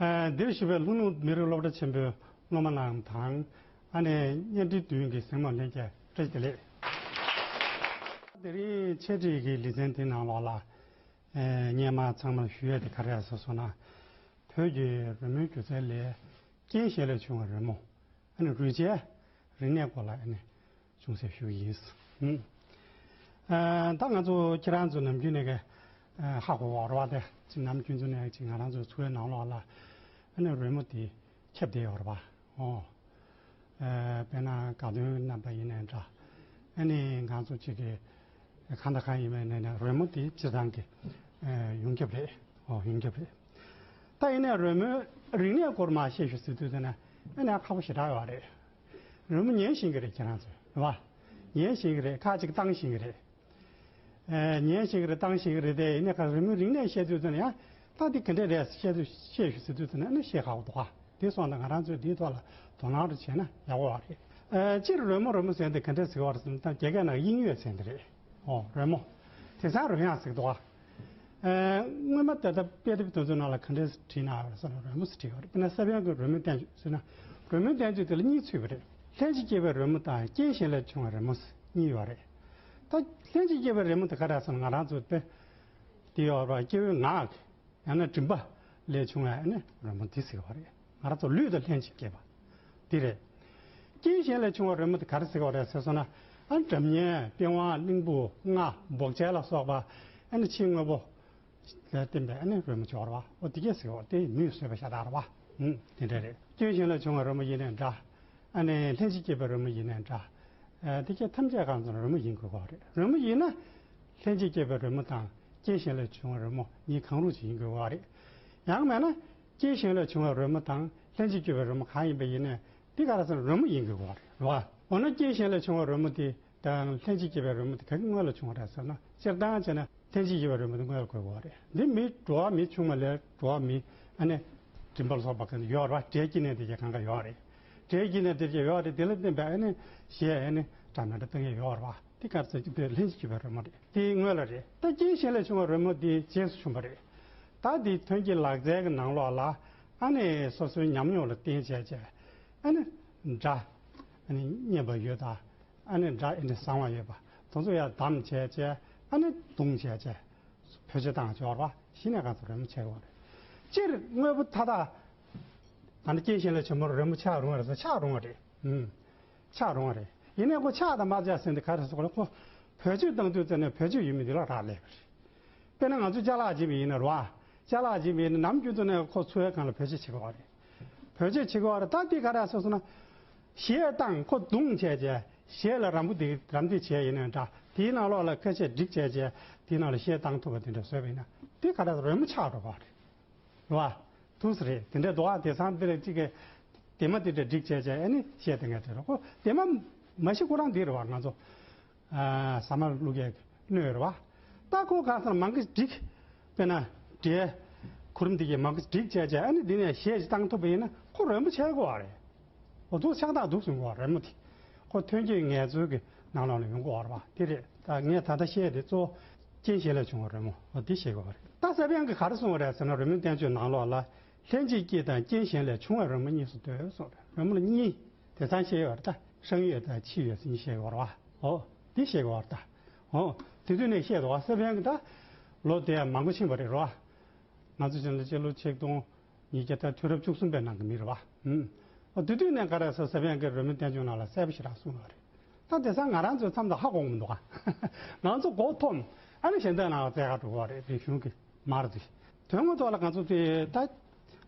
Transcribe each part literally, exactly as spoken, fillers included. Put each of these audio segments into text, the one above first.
འདིར་བཞུགས་པའི་ལྷོ་ནུབ་མི་རིགས་སློབ་གྲྭ་ཆེན་པོའི་སློབ་མ་རྣམས་དང་། ཨ་ནེ་བརྙན་འཕྲིན་མདུན་གྱི་གཟིགས་མོ་ལྷན་རྒྱས་བཀྲ་ཤིས་བདེ་ལེགས། དེ་རིང་འཆད་ཁྲིད་ཀྱི་ལེ་ཚན་འདི་ནང་ལོགས་ལ། སྙན་མ་ཚང་མར་ཞུ་ཡས་དེ་ག་རེ་ཟེར་སོང་ན། བོད་ཀྱི་རོལ་མོའི་སྒྱུ་རྩལ་ལས་རྐྱེན་གཞན་ལས་བྱུང་བའི་རོལ་མོ། ཨ་ནི་རོལ་ཆའི་རིག་གནས་སྐོར་ལ་ཨ་ནི་ཅུང་ཟད་ཞུ་གི་ཡིན། ཨ་ད་ང་ཚོ་ཁྱེད་རང་ཚོ་ནམ་རྒྱུན་ནས་ཀྱི་ཧ་གོ་བ་རེད་བ། དེ་ཅིག་ནམ་རྒྱུན་ཚོ་ནས་ཅིག་ང་རང་ཚོའི་འཚོ་བའི་ནང་ལོགས་ལ་ཨ་ནི་རོལ་མོ་དེ་ཁྱབ་བསྡད་ཡོད་རེད་བ། ཨོ། དཔེར་ན་དགའ་སྟོན་རྣམ་པ་ཡིན་ནའི་འདྲ། ཨ་ནི་ང་ཚོ་གཅིག་གི་གང་དང་གང་ཡིན་པའི་ནས་ནས་རོལ་མོ་དེ་སྤྱིར་བཏང་གི་ཡོངས་ཁྱབ་རེད། ཨོ་ཡོངས་ཁྱབ་རེད། ད་ཡིན་ནའི་རོལ་མོའི་རིག་གནས་སྐོར་མར་བཤད་ཞུ་ཟེར་དུས་དེ་ནས་ཨ་ནི་ཁག་པོ་ཞེ་དྲག་ཡོད་རེད། རོལ་མོ་ཉན་ཤེས་ཀྱི་རེད་ཁྱེད་རང་ཚོས་རེད་བ། ཉན་ཤེས་ཀྱི་རེད། ཁ་ཅིག་བཏང་ཤེས་ཀྱི་རེད། ཉན་ཤེས་ཀྱི་རེད། བཏང་ཤེས་ཀྱི་རེད། དེ་ཡིན་ནའི་ཁ་རི་མོའི་རིག་གནས་བཤད་དུས་ཙམ་ཡང་ད་འདི་ག་འདྲ་རེད་བཤད་དུས་བཤད་ཞུ་ཟེར་དུས་ཙམ་ནས་ཤེས་ཁག་པོ་འདུག་ག་དེ་སོང་ཙང་ང་རང་ཚོས་འདིའི་ཐོག་ལ་དོ་སྣང་རེ་བྱས་ན་ཡག་པོ་རེད། སྤྱིར་རོལ་མོ་རོལ་མོ་ཟེར་འདི་ག་འདྲ་ཟེར་བ་རེད་ཟེར་ན་ད་རྒྱ་སྐད་ནང་དབྱིན་ཡོད་ཟེར་འདི་རེད། ཨོ་རོལ་མོ། དེང་སང་རོལ་དབྱངས་ཟེར་འདུག་ག་སྔོན་མ་ད་ལྟ་དཔེ་དེབ་དེ་ཚོའི་ནང་ལ་ག་འདྲ་བྲིས་ན་ཟེར་ན་རོལ་མོ་ཟེར་བྲིས་ཡོད་རེད། དཔེར་ན་ས་པཎ་གྱི་རོལ་མོའི་བསྟན་བཅོས་ཟེར་ན་རོལ་མོའི་བསྟན་བཅོས་དེ་ལ་གཉིས་ཚུད་པ་རེད། ལྷན་ཅིག་སྐྱེས་པའི་རོལ་མོ་དང་རྐྱེན་གཞན་ལས་བྱུང་བའི་རོལ་མོ་ཟེར་གཉིས་ཡོད་རེད། ད་ལྷན་ཅིག་སྐྱེས་པའི་རོལ་མོ་དེ་ག་རེ་ཟེར་ན་ང་རང་ཚོ་དཔེ་དེ་ཡོད་རེད་བ། སྐྱེ་བོའི་ངག་གི་ཡང་ན་མགྲིན་པ་ལས་བྱུང་བའི་ཨ་ནི་རོལ་མོ་འདི་ཟེར་བ་རེད། ང་རང་ཚོ་ལུས་དང་ལྷན་ཅིག་སྐྱེས་པ་འདི་རེད། རྐྱེན་གཞན་ལས་བྱུང་བའི་རོལ་མོ་དེ་ག་རེ་ཟེར་བ་རེད་ཟེར་སོང་ན། ཨ་སྒྲ་སྙན་པི་ཝང་གླིང་བུ་རྔ་འབོག་ཆས་ལ་སོགས་པ་ཨ་ནི་ཕྱིའི་དངོས་པོ་ལ་བརྟེན་པའི་ཨ་ནི་རོལ་མོ་སྦྱོར་བ། འོ་དེ་སྐད་ཟེར་བ་དེ་མིས་བཟོས་པ་ཤ་སྟག་རེད་བ། ཨུམ་དེ་འདྲ་རེད། རྐྱེན་གཞན་ལས་བྱུང་བའི་རོལ་མོ་ཡིན་ནའི་འདྲ། ཨ་ནི་ལྷན་ཅིག་སྐྱེས་པའི་རོལ་མོ་ཡིན་ནའི་འདྲ། ཨ་དེ་སྐད་ཐམས་ཅད་གང་ཚང་རོལ་མོ་ཡིན་དགོས་པ་རེད། རོལ་མོ་ཡིན་ན་ལྷན་ཅིག་སྐྱེས་པའི་རོལ་མོ་དང་རྐྱེན་གཞན་ལས་བྱུང་བའི་རོལ་མོ་གཉིས་གང་རུང་ཅིག་ཡིན་དགོས་པ་རེད། ཡང་མིན་ན་རྐྱེན་གཞན་ལས་བྱུང་བའི་རོལ་མོ་དང་ལྷན་ཅིག་སྐྱེས་པའི་རོལ་མོ་གང་ཡིན་པ་ཡིན་ནའི་དེ་ག་རེ་ཟེར་ན་རོལ་མོ་ཡིན་དགོས་པ་རེད་བ། འོ་ན་རྐྱེན་གཞན་ལས་བྱུང་བའི་རོལ་མོ་དེ་དང་ལྷན་ཅིག་སྐྱེས་པའི་རོལ་མོ་དེ་ག་གི་སྔོན་ལ་བྱུང་བ་རེད་ཟེར་ན། སྤྱིར་བཏང་བྱས་ན་ལྷན་ཅིག་སྐྱེས་པའི་རོལ་མོ་དེ་སྔོན་ལ་གོ་དགོས་པ་རེད། འདི་མི་འགྲོ་བ་མི་ཆུང་བ་ལས་འགྲོ་བ་མི་ཨ་ནི་མགྲིན་པ་ལ་སོགས་པ་གང་ཡོད་རེད་བ། སྒྲའི་སྐྱེ་གནས་དེ་གས་གང་ག་ཡོད་རེད། སྒྲའི་སྐྱེ་གནས་དེ་གས་ཡོད་རེད། དེ་ལ་བརྟེན་པའི་ཨ་ནི་གཞས་ཨ་ནི་འདྲ་མི་འདྲ་བཏང་ཡས་ཡོད་རེད་བ། དེ་ག་རེ་ཟེར་གྱི་དེ་ལྷན་ཅིག་སྐྱེས་པའི་རོལ་མོ་རེད། དེ་སྔོན་ལ་རེད། ད་རྐྱེན་གཞན་ལས་བྱུང་བའི་རོལ་མོ་དེ་རྗེས་སུ་བྱུང་བ་རེད། ད་དེ་ཐོན་སྐྱེད་ལག་རྩལ་གྱི་ནང་ལོགས་ལ་ཨ་ནི་སོ་སོའི་ཉམས་མྱོང་ལ་བརྟེན་བྱས་བྱས་ཨ་ནི་སྒྲ་ཨ་ནི་སྙན་པ་ཡོད་དང་། ཨ་ནི་སྒྲ་ཨེ་འདྲ་བཟང་བ་ཡོད་པ་དེ་ཚོ་ཡར་བསྡམས་བྱས་བྱས་ཨ་ནི་བརྡུངས་བྱས་བྱས་བོད་ཆས་བཏང་སྦྱོར་བ་གཞི་ནས་གང་ཚོ་རོལ་མོ་ཆགས་ཡོད་རེད། སྤྱིར་དངོས་པོ་མཐའ་དག་ད་ནི་རྐྱེན་གཞན་ལས་བྱུང་བའི་རོལ་མོ་ཆགས་རུང་བ་རེད་ཟེར། ཆགས་རུང་བ་རེད། ཨུམ། ཆགས་རུང་བ་རེད། ཡིན་ནའི་ཁོ་ཆགས་དང་མ་ཆགས་ཟེར་འདི་ག་རེ་ཟེར་དགོས་རེད། ཁོ་བེད་སྤྱོད་བཏང་དུས་ཙམ་ནས་བེད་སྤྱོད་ཡོད་མེད་འདི་ལ་རག་ལས་པ་རེད། དཔེར་ན་ང་ཚོ་ཅ་ལག་སྦྱིན་པ་ཡིན་ན་རེད་བ། ཅ་ལག་སྦྱིན་པ་ཡིན་ན་ནམ་རྒྱུན་དུ་ནས་ཁོ་འཚོལ་གང་ལ་བེད་སྤྱོད་བྱེད་དགོས་པ་རེད། བེད་སྤྱོད་བྱེད་དགོས་པ་རེད། ད་འདི་ག་རེ་ཟེར་སོང་ན། གཞས་བཏང་ཁོ་བརྡུངས་བྱས་བྱས་གཞས་ལ་རམ་བུ་འདི་རམ་འདེགས་བྱས་ཡིན་ནའི་འདྲ། དེའི་ནང་ལོགས་ལ་ཁ་ཤས་སྒྲིག་བྱས་བྱས་དེའི་ནང་ལ་གཞས་བཏང་ཐུབ་པ་དེ་འདྲ་བཟོས་པ་ཡིན་ན་དེ་ག་རེ་རོལ་མོ་ཆགས་འགྲོ་བ་རེད། རེད་བ། ཐུགས་སུ་རེད། དེ་འདྲའི་རྡོ་བ་དེ་སང་འདིར་གཅིག་གི་དེ་མ་དེ་འདྲ་སྒྲིག་བྱས་བྱས་ཨ་ནི་གཞས་དེ་ངས་དེ་རོ་ཁོ་དེ་མ་མ་གཞི་ཁོ་རང་འདི་རེད་བ། ང་ཚོ་ཨ་ཟ་མ་བླུག་ཡས་སྣོད་རེད་བ། ད་ཁོ་གང་ཟེར་ན་མང་གི་སྒྲིག་དཔེར་ན་འབྲས་གུར་འདི་གས་མང་གི་སྒྲིག་བྱས་བྱས་ཨ་ནི་འདི་ནས་གཞས་ཅིག་བཏང་ཐུབ་པ་ཡིན་ན་ཁོ་རོལ་མོ་ཆགས་དགོས་བ་རེད། འོ་འདུག་ཆགས་སྟངས་འདུག་སོང་གོ་རོལ་མོ་དེ། ཁོ་ཐོན་སྐྱེད་ངལ་རྩོལ་གྱི་ནང་ལོགས་ལ་ཡོང་གོ་བ་རེད་བ། དེ་རེད། ད་ངས་ད་ལྟ་བཤད་དེ་གཙོ་བོ་རྐྱེན་གཞན་ལས་བྱུང་བའི་རོལ་མོ་འོ་འདི་བཤད་གོ་བ་རེད། ད་ས་པཎ་གྱིས་ག་རེ་གསུངས་པ་རེད་ཟེར་ན་རོལ་མོའི་བསྟན་བཅོས་ནང་ལོགས་ལ་ལྷན་ཅིག་སྐྱེས་དང་རྐྱེན་གཞན་ལས་བྱུང་བའི་རོལ་མོ་གཉིས་སུ་འདོད་གསུངས་རེད། རོལ་མོ་ལ་གཉིས་དེང་སང་བཤད་ཡོད་རེད། ད་ཧྲང་ཡོད་དང་ཆི་ཡོད་ཟེར་གཉིས་བཤད་གོ་བ་རེད་བ། འོ་འདི་བཤད་གོ་བ་རེད། ད་འོ་དེ་དུས་ནས་བཤད་འདུག་བ། ས་པཎ་གྱིས་ད་ལོ་དེ་ཡང་མང་པོ་ཕྱིན་པ་རེད་རོ། ང་ཚོ་ཅན་ལ་སྤྱི་ལོ་ཆིག་སྟོང་ཉིས་བརྒྱ་དང་དུས་རབས་བཅུ་གསུམ་པའི་ནང་གི་མི་རེད་བ། ཨུམ། འོ་དེ་དུས་ནས་ག་རེ་ཟེར་ས་པཎ་གྱིས་རོལ་མོའི་བསྟན་བཅོས་ནང་ལ་གསལ་པོ་ཞེ་དྲག་གསུངས་ཡོད་རེད། ད་དེང་སང་ང་རང་ཚོའི་མཚམས་དང་ཧ་གོ་གི་མི་འདུག་ག་ང་ཚོ་མགོ་འཐོམས་ཨ་ནི་གཞན་དག་ནང་བཙལ་ག་འགྲོ་གི་རེད། རིག་གཞུང་གི་མར་དེ་དོན་ངོ་ཐོག་ལ་ང་ཚོ་དེ་ད་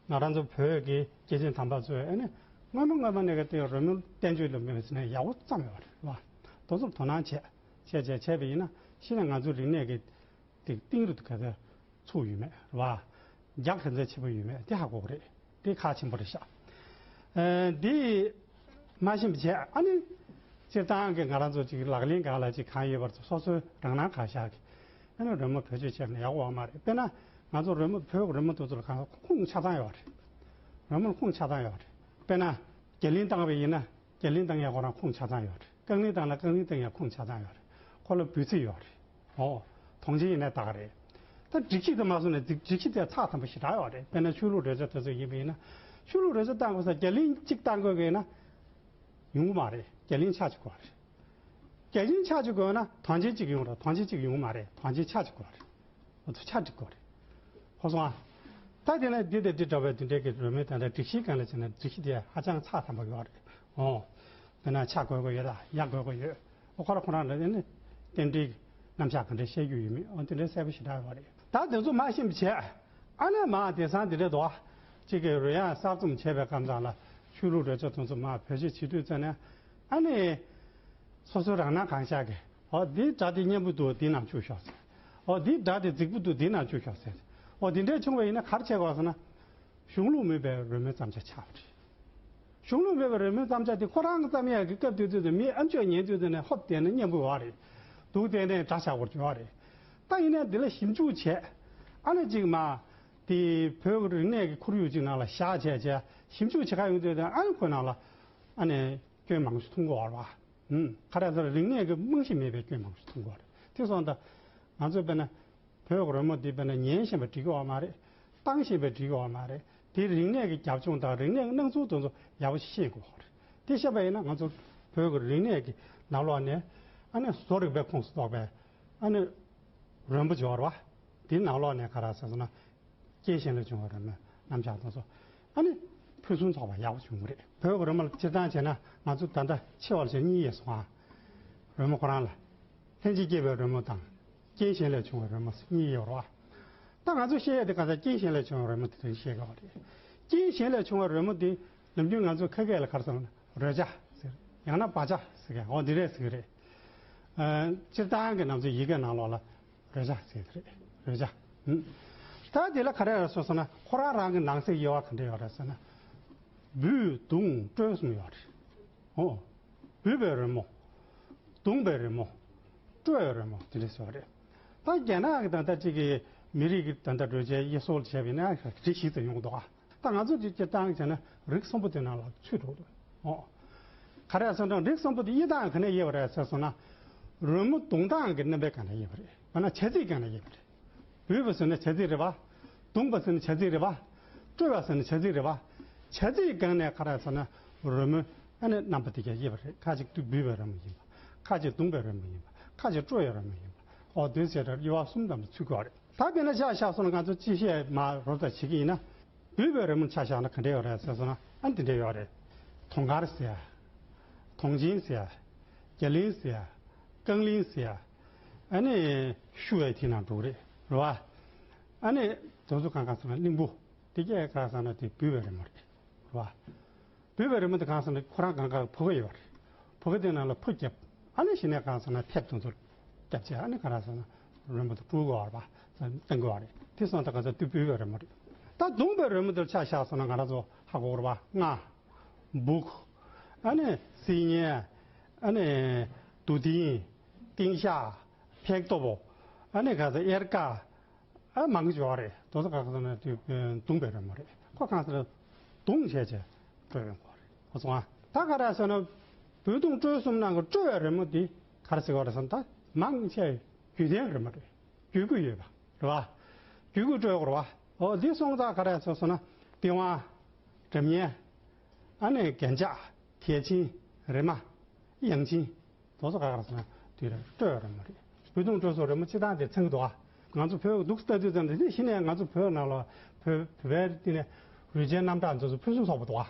ང་རང་ཚོ་བོད་ཀྱི་སྐྱེས་ཆེན་དམ་པ་ཚོས་ཨ་ནི་སྔོན་མ་སྔོན་མ་ནས་ག་དེ་རོལ་མོའི་བསྟན་བཅོས་ལ་མེད་པ་ཟེར་ན་ཡག་པོ་བརྩམས་ཡོད་རེད་བ། དེ་ཚོར་དོ་སྣང་བྱས་བྱས་བྱས་བྱས་པ་ཡིན་ན་ཤི་ན་ང་ཚོའི་རིག་གནས་ཀྱི་དེ་གཏིང་རུ་ག་ཚོད་ཚུགས་ཡོད་མེད་རེད་བ། རྒྱ་ག་ཚོད་ཆེ་པོ་ཡོད་མེད་དེ་ཧ་གོ་གི་རེད། དེ་ཁག་ཆེན་པོ་རེད་ཤག་ཨ་འདི་མ་ཤེས་པ་བྱས་ཨ་ནི་སྤྱིར་བཏང་གི་ང་རང་ཚོ་ཅིག་ལག་ལེན་སྒང་ལ་ཅིག་གང་ཡོད་པར་སོ་སོའི་རང་སྣང་གང་ཤར་གི་ཨ་ནི་རོལ་མོ་བེད་སྤྱོད་བྱས་ན་ཡག་པོ་ཡོད་མ་རེད། དཔེར་ན་ང་ཚོ་རོལ་མོ་བོད་རོལ་མོ་དེ་ཚོ་ལ་གང་ཁུངས་ཆ་ཚང་ཡོད་རེད། རོལ་མོ་ལ་ཁུངས་ཆ་ཚང་ཡོད་རེད། དཔེར་ན་རྒྱ་གླིང་བཏང་བ་ཡིན་ན། རྒྱ་གླིང་བཏང་ཡག་ཁོ་རང་ཁུངས་ཆ་ཚང་ཡོད་རེད། རྐང་གླིང་བཏང་ན་རྐང་གླིང་བཏང་ཡག་ཁུངས་ཆ་ཚང་ཡོད་རེད། ཁོ་ལ་འབོད་ཚིག་ཡོད་རེད། ཨོ། དོན་ཆེན་ཡིན་ནའི་ད་ག་རེད། ད་སྒྲིག་གཞི་དེ་མ་བཟུང་ནས་སྒྲིག་སྒྲིག་གཞི་དེ་ཚགས་ཚུད་པོ་ཞེ་དྲག་ཡོད་རེད། དཔེར་ན་ཆོས་ལུགས་རོལ་ཆ་དེ་ཚོ་ཡིན་པ་ཡིན་ན། ཆོས་ལུགས་རོལ་ཆ་བཏང་དགོས་ས་རྒྱ་གླིང་གཅིག་བཏང་དགོས་ཀྱི་ཡིན་ན། ཡོང་གི་མ་རེད། རྒྱ་གླིང་ཆ་གཅིག་དགོས་རེད། རྒྱ་གླིང་ཆ་གཅིག་དགོས་ན་དོན་ཆེན་གཅིག་ཡོང་རེད། དོན་ཆེན་གཅིག་ཡོང་མ་རེད། དོན་ཆེན་ཆ་གཅིག་དགོས་རེད། འོ་ཚོ་ཆ་གཅིག་དགོས་རེད། ཧོ་སོང་ཨ། ད་དེ་ནས་འདི་དང་འདི་འདྲ་བའི་དེ་འདྲའི་གི་རོལ་མོའི་ད་ལྟ་སྒྲིག་གཞིའི་སྒང་ལ་བྱས་ན་སྒྲིག་གཞི་དེ་ཧ་ཅང་ཚགས་ཚུད་པོ་ཡོད་རེད། འོ། དཔེར་ན་ཆ་དགོས་དགོས་ཡོད་ལ་ཡ་དགོས་དགོས་ཡོད། ཨོ་ཁོ་རང་ཁོ་རང་ལ་དེ་ནི་རྟེན་འབྲེལ་གྱི་རྣམ་གཞག་ག་འདྲ་བཤད་རྒྱུ་ཡོད་མེད། ཨོ་དེ་འདྲའི་གསལ་པོ་ཞེ་དྲག་ཡོད་རེད། ད་དེ་ཚོ་མ་ཤེས་པ་བྱས། ཨ་ནི་མ་དེང་སང་དེ་འདྲ་འདུག་ཨ། གཅིག་གི་རོལ་དབྱངས་གསར་རྩོམ་བྱས་པའི་སྐབས་དང་ལ་ཆོས་ལུགས་རོལ་ཆ་དེ་ཚོ་མ་བེད་སྤྱོད་བྱེད་དུས་ཙ་ནས་ཨ་ནི་སོ་སོ་རང་སྣང་གང་ཤར་གི། ཨོ་འདི་སྒྲ་དེ་སྙན་པོ་འདུག་འདི་ནང་བཅུག་ཤོག་ཟེར། ཨོ་འདི་སྒྲ་དེ་རྫིག་པོ་འདུག་འདི་ནང་བཅུག་ཤོག་ཟེར། ཨོ་འདི་འདྲ་བྱུང་བ་ཡིན་ན་ག་རེ་བྱེད་དགོས་ཟེར་ན། གཞུང་ལུགས་མིན་པའི་རོལ་མོའི་རྩོམ་ཆ་ཆགས་པ་རེད། གཞུང་ལུགས་མེད་པའི་རོལ་མོའི་རྩོམ་ཆ་དེ་ཁོ་རང་གི་རྩོམ་ཡག་གི་སྐབས་དེ་དུས་དུ་མི་ཨམ་ཅོག་ཉན་དུས་དུ་ནས་ཧོབ་བལྟས་ན་སྙན་པོ་ཡོད་རེད། འདུག་བལྟས་ནས་སྒྲ་ཆགས་པོ་ཡོད་རེད། ད་ཡིན་ན་འདི་ལ་ཞིབ་འཇུག་བྱས། ཨ་ནི་གཅིག་མ། དེ་བོད་ཀྱི་རིག་གནས་ཀྱི་ཁོར་ཡུག་ཅིག་ནང་ལ་བཞག་བྱས་བྱས་ཞིབ་འཇུག་བྱེད་ག་ཡོང་དུས་དུ་ཨ་ནི་ཁོའི་ནང་ལ་ཨ་ནི་སྐྱོན་མང་ཤོས་མཐོང་གི་ཡོད་རེད་བ། ཧུམ། ག་རེ་ཟེར་རིག་གནས་ཀྱི་རྨང་གཞི་མེད་པའི་སྐྱོན་མང་ཤོས་མཐོང་གི་ཡོད་རེད། དེ་སོང་ཙང་ང་ཚོས་དཔེར་ན། བོད་ཀྱི་རོལ་མོ་འདི་དཔེར་ན་ཉན་བཞིན་པ་འགྲིག་གི་ཡོད་མ་རེད། བཏང་བཞིན་པ་འགྲིག་གི་ཡོད་མ་རེད། དེ་རིག་གནས་ཀྱི་རྒྱབ་ལྗོངས་དང་རིག་གནས་ཀྱི་སྣང་ཚུལ་དེ་ཚོ་ཡག་པོ་ཤེས་དགོས་པ་རེད། དེ་ཤེས་པ་ཡིན་ན་ང་ཚོ་བོད་ཀྱི་རིག་གནས་ཀྱི་ནང་ལོགས་ནས་ཨ་ནི་བཟོ་རིག་པའི་ཁོངས་སུ་གཏོགས་པའི་ཨ་ནི་རོལ་མོ་སྦྱོར་བ་དེའི་ནང་ལོགས་ནས་ག་རེ་ཟེར་ན། རྐྱེན་གཞན་ལས་བྱུང་བའི་རོལ་མོའི་རྣམ་གཞག་དེ་ཚོ་ཨ་ནི་ཕུན་སུམ་ཚོགས་པ་ཡག་པོ་བྱུང་གི་རེད། བོད་ཀྱི་རོལ་མོ་ལ་སྤྱིར་བཏང་བྱས་ན་ང་ཚོ་ད་ལྟ་ཆེ་བ་ལ་བྱས་གཉིས་ཡོད་སོང་ཨ། རོལ་མོ་ཁོ་རང་ལ། ལྷན་ཅིག་སྐྱེས་པའི་རོལ་མོ་དང་། རྐྱེན་གཞན་ལས་བྱུང་བའི་རོལ་མོ་གཉིས་ཡོད་རེད་བ། ད་ང་ཚོ་བཤད་ཡས་དེ་ག་ས་རྐྱེན་གཞན་ལས་བྱུང་བའི་རོལ་མོ་དེ་ཚོ་བཤད་དགོས་པ་རེད། རྐྱེན་གཞན་ལས་བྱུང་བའི་རོལ་མོ་དེ་ནམ་རྒྱུན་ང་ཚོ་ཁ་སྐད་ལ་ག་རེ་ཟེར་ན་རོལ་ཆ་ཟེར། ཡང་ན་སྦ་ཆ་ཟེར་གི། འོ་འདི་རེད་ཟེར་གི་རེད། ཨ། སྤྱིར་བཏང་གི་ང་ཚོ་ཡི་གེ་ནང་ལོགས་ལ་རོལ་ཆ་ཟེར་གི་རེད། རོལ་ཆ། ཨུ། ད་དེ་ལ་ག་རེ་རེད་ཟེར་ན་ཁོ་རང་རང་གི་ནང་གསེས་དབྱེ་བ་ག་འདྲ་ཡོད་རེད་ཟེར་ན། འབུད་བརྡུངས་དཀྲོལ་གསུམ་ཡོད་རེད། འོ། འབུད་པའི་རོལ་མོ། བརྡུངས་པའི་རོལ་མོ། དཀྲོལ་བའི་རོལ་མོ་དེ་འདྲ་ཟེར་བ་རེད། ད་རྒྱ་ནག་གི་ད་ལྟ་གཅིག་གི་མི་རིགས་ཀྱི་ད་ལྟ་རོལ་ཆའི་དབྱེ་སོར་བྱས་པ་ཡིན་ན་རིགས་བཞི་ཙམ་ཡོང་གི་འདུག་ཨ། ད་ང་ཚོ་གཅིག་སྤྱིར་བཏང་བྱས་ན་རིགས་གསུམ་པོ་དེ་ནང་ལ་ཚུད་འགྲོ་གི་འདུག་ཨོ། ག་རེ་ཟེར་ན་རིགས་གསུམ་པོ་དེ་དབྱེ་སྟངས་ག་ནས་དབྱེ་བ་རེད་ཟེར་སོང་ན། རོལ་མོ་བརྡུངས་སྟངས་ཀྱི་རྣམ་པའི་སྒང་ནས་དབྱེ་བ་རེད། འོ་ན་བྱ་ཚིག་སྒང་ནས་དབྱེ་བ་རེད། འབུད་པ་ཟེར་ན་བྱ་ཚིག་རེད་པ། བརྡུངས་པ་ཟེར་ན་བྱ་ཚིག་རེད་པ། དཀྲོལ་བ་ཟེར་ན་བྱ་ཚིག་རེད་པ། བྱ་ཚིག་སྒང་ནས་ག་རེ་ཟེར་ན་རོལ་མོའི་ཨ་ནི་རྣམ་པ་དེ་ག་དབྱེ་བ་རེད། ཁ་ཅིག་ཏུ་འབུད་པའི་རོལ་མོ་ཡིན་པ། ཁ་ཅིག་བརྡུངས་པའི་རོལ་མོ་ཡིན་པ། ཁ་ཅིག་དཀྲོལ་བའི་རོལ་མོ་ཡིན་པ། འོ་དེ་ཟེར་དབྱེ་བ་གསུམ་ཙམ་ཚུད་དགོས་རེད། ད་དཔེར་ན་ཆ་བཞག་སོང་ན་ང་ཚོ་ཅི་བཤད་མ་རོབ་ཙམ་བྱེད་ཀྱི་ཡིན་ན། འབུད་པའི་རོལ་མོ་ཆ་བཞག་ན་ག་འདྲ་ཡོད་རེད་ཟེར་སོང་ན་ཨ་ནི་དེ་འདྲ་ཡོད་རེད། དུང་དཀར་ཟེར། དུང་ཆེན་ཟེར། རྒྱ་གླིང་ཟེར། རྐང་གླིང་ཟེར། ཨ་ནི་ཤུ་བའི་དེ་ནང་འགྲོ་གི་རེད། རེད་བ། ཨ་ནི་དེ་ཚོ་གང་ག་ཟེར་ན་གླིང་བུ། དེ་གས་ག་ཟེར་ན་དེ་འབུད་པའི་རོལ་མོ་རེད། རེད་བ། འབུད་པའི་རོལ་མོ་དེ་གང་ཟེར་ན་ཁོ་རང་གང་ག་ཕུ་གུ་ཡོད་རེད། ཕུ་གུ་དེ་ནང་ལ་ཕུ་བརྒྱབ། ཨ་ནི་གཞི་ནས་གང་ཟེར་ན་ཐེབས་དེ་ཚོ་བརྒྱབ་བྱས་ཨ་ནི་ག་རེ་ཟེར་ན་རོལ་མོ་དེ་དཀྲོལ་དགོས་རེད་བ། བཏང་དགོས་རེད། དེ་སོང་ཙང་ག་ཚོད་དེ་འབུད་པའི་རོལ་མོ་རེད། ད་བརྡུངས་པའི་རོལ་མོ་དེར་ཆ་བཞག་སོང་ན་ང་རང་ཚོ་ཧ་གོ་རེད་བ། རྔ། སྦུག་ཨ་ནི་སིལ་སྙན། ཨ་ནི་དུ་ཏིང་། ཏིང་ཤག་ཕེག་ཏོ་བོ། ཨ་ནི་ག་ཚོད་གཡེར་ཀ་ཨ་མང་གི་ཡོད་རེད། དེ་ཚོ་ག་རེ་ཟེར་ན་དེ་བརྡུངས་པའི་རོལ་མོ་རེད། ཁོ་གང་ཟེར་ན་བརྡུངས་བྱས་བྱས་དཀྲོལ་ཡོང་གི་རེད། ཁོ་ཚོ་ཨ་ད་ག་རེ་ཟེར་ན་འབུད་བརྡུངས་དཀྲོལ་གསུམ་ནང་གི་དཀྲོལ་བའི་རོལ་མོ་འདི་ག་རེ་ཟེར་གི་རེད་ཟེར་ན་ད་མང་ཆེ་རྒྱུད་ལྡན་རོལ་མོ་རེད། རྒྱུད་སྐུད་ཡོད་པ་རེད་བ། རྒྱུད་སྐུད་དཀྲོལ་དགོས་རེད་བ། འོ་འདི་སོང་ཙང་ག་རེ་ཟེར་སོང་ན་པི་ཝང་། སྒྲ་སྙན། ཨ་ནི་རྒྱན་ཆ། གལ་ཆེན། རེ་མ། དབྱངས་ཅན། དེ་ཚོ་ག་རེ་ཟེར་ན་དེ་རེད། དཀྲོལ་རོལ་མོ་རེད། འབུད་བརྡུངས་དཀྲོལ་གསུམ་རོལ་མོ་སྤྱིར་བཏང་དེ་ཚང་གི་འདུག་ཨ། ང་ཚོ་བོད་ཀྱི་འདུག་ལྟ་དུས་ཙམ་དེ་ནས་གཞི་ནས་ང་ཚོ་བོད་ནང་ལ་བོད་བོད་པའི་སྟེང་ནས་རོལ་ཆའི་རྣམ་གྲངས་དེ་ཚོ་ཕུན་སུམ་ཚོགས་པ་འདུག་ཨ།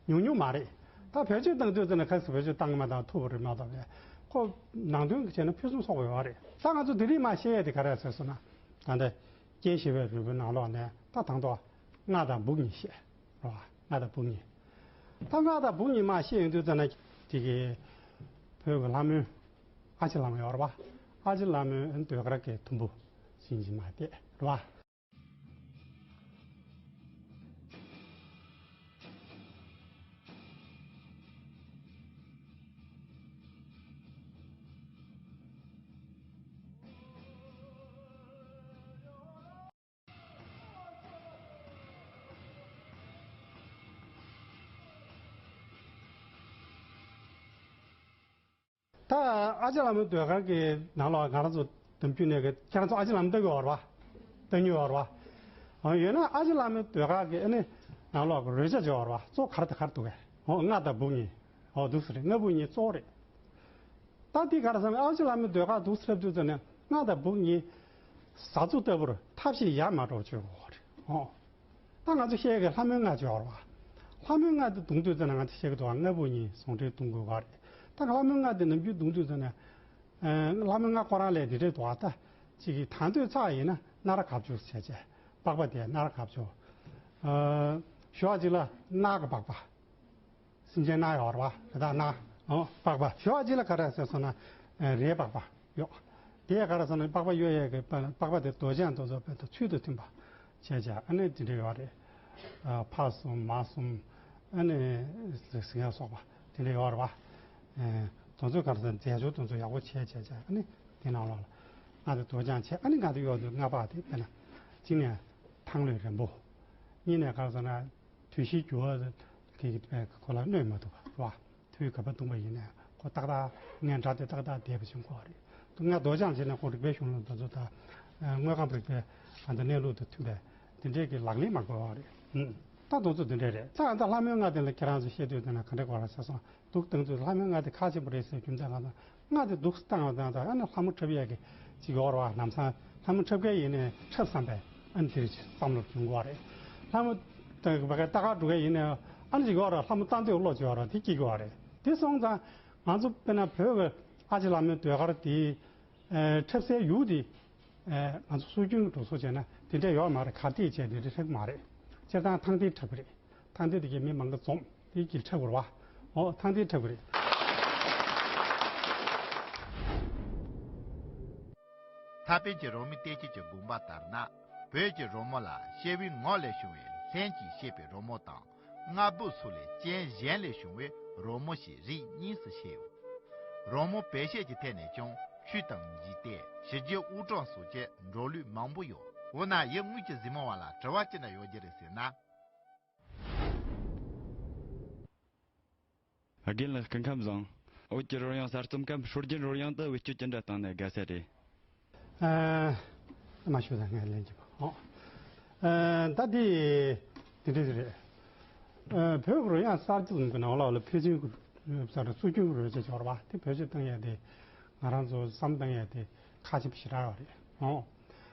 ཉུང་ཉུང་མ་རེད། ད་བེད་སྤྱོད་བཏང་དུས་ཙམ་ནས་ག་ཚོད་བེད་སྤྱོད་བཏང་གི་མ་བཏང་ཐུབ་པ་རེད་མ་གཏོགས་པས་ཁོ་ནང་དོན་གྱི་བྱས་ན་ཕུན་སུམ་ཚོགས་པ་ཡོད་རེད། ད་ང་ཚོ་དེ་རིང་མ་བཤད་ཡས་དེ་ག་རེ་ཟེར་སོང་ན་ད་ལྟ་རྐྱེན་བཞི་པའི་རོལ་མོའི་ནང་ལོགས་ནས་ད་དང་ཐོག་རྔ་དང་སྦུག་གཉིས་བཤད། རེད་བ། རྔ་དང་སྦུག་གཉིས། ད་རྔ་དང་སྦུག་གཉིས་མ་བཤད་ཡོང་དུས་ཙམ་ན་དེ་གི་བོད་ཀྱི་ལྷ་མོ་ཨ་ཅེ་ལྷ་མོ་ཡོད་རེད་བ། ཨ་ཅེ་ལྷ་མོའི་ཟློས་གར་གྱི་དུམ་བུ་ཟིན་གྱི་མ་བསྡད་རེད་བ། ད་ཨ་ཅེ་ལྷ་མོའི་ཟློས་གར་གྱི་ནང་ལ་ང་རང་ཚོ་དམ་རྒྱུད་ནས་ཀྱི་ཁྱེད་རང་ཚོ་ཨ་ཅེ་ལྷ་མོ་ལྟ་གི་ཡོད་རེད་བ། ལྟ་མྱོང་ཡོད་རེད་བ། ཡོད་ན་ཨ་ཅེ་བླ་མའི་ཟློས་གར་གྱི་ཨ་ནི་ནང་ལོགས་ཀྱི་རོལ་ཆ་ཅིག་ཡོད་རེད་བ། གཙོ་ག་རེ་དང་ག་རེ་འདུག་གས། ཨོ་རྔ་དང་སྦུག་གཉིས། ཨོ་འདུག་སེ་རེད། རྔ་སྦུག་གཉིས་གཙོ་བོ་རེད། ད་འདི་ག་རེ་ཟེར་ན་ཨ་ཅེ་བླ་མའི་ཟློས་གར་འདུག་སེ་ལབ་དུས་ཙམ་ནས་རྔ་དང་སྦུག་གཉིས་ཟ་ཚུགས་ལྟ་བུར་ཐབས་ཤེས་ཡ་མ་འགྲོ་བྱོས་དགོས་རེད། ཨོ། ད་ང་ཚོ་བཤད་ཀྱི་ལྷ་མོའི་རྔ་ཅིག་ཡོད་རེད་བ། ལྷ་མོའི་རྔ་དེ་བརྡུང་དུས་ཙམ་ན་ང་ཚོ་བཤད་ཀྱི་འདུག་བ། རྔ་སྦུག་གཉིས་ཟུང་འབྲེལ་བརྡུང་དགོས་ག་རེད། ད་ལྷ་མོའི་རྔ་དེ་ནམ་རྒྱུན་བརྡུང་དུས་ཙམ་ན། ལྷ་མོའི་རྔ་ཁོ་རང་ལས་འདི་འདྲས་འདུག་བ། ད་ཅིག་གིས་དང་དོད་ཚགས་ཡིན་ན་སྣ་ར་གབ་ཆུ་བྱས་བྱས། པགས་པ་དེ་སྣ་ར་གབ་ཆུ། ཞོ་བ་ཅིག་ལ་རྣག་གི་པགས་པ། སེམས་ཅན་རྣག་ཡོད་རེད་བ། རེ་དྭགས་རྣག་ཨོ་པགས་པ། ཞོ་བ་ཅིག་ལ་ག་རེ་ཟེར་སོང་ན། རའི་པགས་པ་ཡོད། དེ་ག་རེ་ཟེར་ན་པགས་པ་གཡོ་ཡས་ཀྱི་པགས་པ་དེ་རྡོ་རྗེ་མདོ་རྩ་བའི་ཚུལ་དང་མཐུན་པ་བྱས་བྱས། ཨ་ནི་དེ་འདྲ་ཡོད་རེད། ཕ་གསུམ་མ་གསུམ། ཨ་ནི་ཟིང་ངེ་སོགས་པ་དེ་འདྲ་ཡོད་རེད་བ། དེ་ཚོ་ག་རེ་ཟེར་ན་རྫས་སྦྱོར་དེ་ཚོ་ཡག་པོ་བྱས་བྱས་བྱས། ཨ་ནི་དེ་ནང་ལོགས་ལ་རྔ་དེ་རྡོ་རྗེ་བྱས། ཨ་ནི་རྔ་དེ་གཡོ་དུས་རྔ་པ་དེ་དཔེར་ན་གཅིག་ནས་ཐང་ལྷོད་རན་པོ། གཉིས་ནས་ག་རེ་ཟེར་ན། དུས་བཞིའི་འགྱུར་བ་གི་ཁོ་ལ་གནོད་མ་ཐུབ་པ་རེད་བ། དུས་ག་པར་བརྡུངས་པ་ཡིན་ནའི་ཁོ་ཏག་ཏག་ངན་སྒྲ་དེ་ཏག་ཏག་བསྡད་པ་བྱུང་དགོས་པ་རེད། དུ་རྔ་རྡོ་རྗེ་བྱས་ནས་ཁོ་རིག་པའི་གཞུང་ལུགས་དེ་ཚོ་དང་། དངོས་ཁམས་རིག་པའི་ཨ་ད་གནས་ལུགས་དང་མཐུན་པའི་དེ་འདྲའི་གི་ལག་ལེན་མ་དགོས་པ་རེད། ད་དེ་ཚོ་དེ་འདྲ་རེད། ད་ད་ལྷ་མོའི་རྔ་དེ་ལ་ཁྱེད་རང་ཚོ་བཤད་དུས་དེ་ན་ག་འདྲ་དགོས་རེད་ཟེར་སོང་། འདུག་བཏང་དུས་ལྷ་མོའི་རྔ་དེ་ཁག་ཆེན་པོ་རེད་ཟེར་རྒྱུ་མཚན་གང་ལྟར། རྔ་དེ་འདུག་བཏང་བ་དང་ད་ཨ་ནི་ལྷ་མོ་འཁྲབ་ཡས་ཀྱི་ཅིག་ཡོད་རེད་བ། ལམ་སང་ལྷ་མོ་འཁྲབ་མཁན་ཡིན་ནའི་འཁྲབ་བསམ་པའི་ཨ་ནི་དེ་རེད་ཅིག་བསམ་བློ་འབྱུང་དགོས་རེད། ལྷ་མོ་ད་ག་ལྟ་ག་འགྲོ་མཁན་ཡིན་ནའི་ཨ་ནི་ཅིག་ཡོད་རེད། ལྷ་མོ་ལྟ་འདོད་བློ་ཅིག་ཡོད་རེད། དེ་སྐྱེ་དགོས་རེད། དེ་སོང་ཙང་ང་ཚོ་དཔེར་ན་བོད་ཀྱི་ཨ་ཅེ་བླ་མའི་ཟློས་གར་དེ་འཁྲབ་སའི་ཡུལ་དེ་ང་ཚོ་སྲོལ་རྒྱུན་གྱི་འགྲོ་སོང་བྱས་ན་དེ་འདྲ་ཡོད་མ་རེད། གར་སྟེགས་བྱས་དེ་འདྲ་འཁྲབ་མ་རེད། སྤྱིར་བཏང་ཐང་སྟེང་འཁྲབ་གི་རེད། ཐང་སྟེང་དེ་གའི་མི་མང་པོ་འཛོམས་དེ་གིས་འཁྲབ་དགོས་རེད་བ། ཨོ་ཐང་སྟེང་འཁྲབ་གི་རེད། ཐ་པན་གྱི་རོལ་མོའི་བསྟན་བཅོས་ཀྱི་དགོངས་པ་ལྟར་ན། བོད་ཀྱི་རོལ་མོ་ལ་ཤེར་བའི་ངོགས་ལས་བྱུང་བའི་ལྷན་གྱིས་བཤད་པའི་རོལ་མོ་དང་། རྔ་སྦུག་སོགས་ལས་རྐྱེན་གཞན་ལས་བྱུང་བའི་རོལ་མོ་ཞེས་རིགས་གཉིས་སུ་ཕྱེ་ཡོད། རོལ་མོ་བེད་སྤྱོད་ཀྱི་ཐད་ནས་ཀྱང་ཆོས་དང་འཇིག་རྟེན། ཕྱི་རྒྱལ་དབུས་གྲངས་སོགས་ཀྱི་འགྲོ་ལུགས་མང་པོ་ཡོད། འོ་ན་ཡུལ་དངོས་ཀྱི་གཟིགས་མོ་བ་ལ་དྲི་བ་ཅི་འདྲ་ཡོད་རྒྱུ་རེད་ཟེར་ན། རྒན་ལགས་སྐུ་ཁམས་བཟང་། བོད་ཀྱི་རོལ་དབྱངས་གསར་རྩོམ་སྐབས་སྲོལ་རྒྱུན་རོལ་དབྱངས་དེ་བེད་སྤྱོད་ཅི་འདྲ་བཏང་ན་དགའ་ས་རེད། ཨ། མ་ཞུ་ད་ངས་ལན་གྱི་མ། ཨོ། ཨ། ད་འདི་འདི་འདྲ་རེད། ཨ། བོད་ཀྱི་རོལ་དབྱངས་གསར་རྩོམ་གྱི་ནང་ལོགས་ལ་བོད་ཆོས་ཀྱི་སྲོལ་རྒྱུན་གྱི་རོལ་ཆ་འབྱོར་བ་དེ་བེད་སྤྱོད་བཏང་ཡས་དེ་ང་རང་ཚོ་བསམ་བཏང་ཡས་དེ་ཁག་ཆེན་པོ་ཞེ་དྲག་ཡོད་རེད། ཨོ།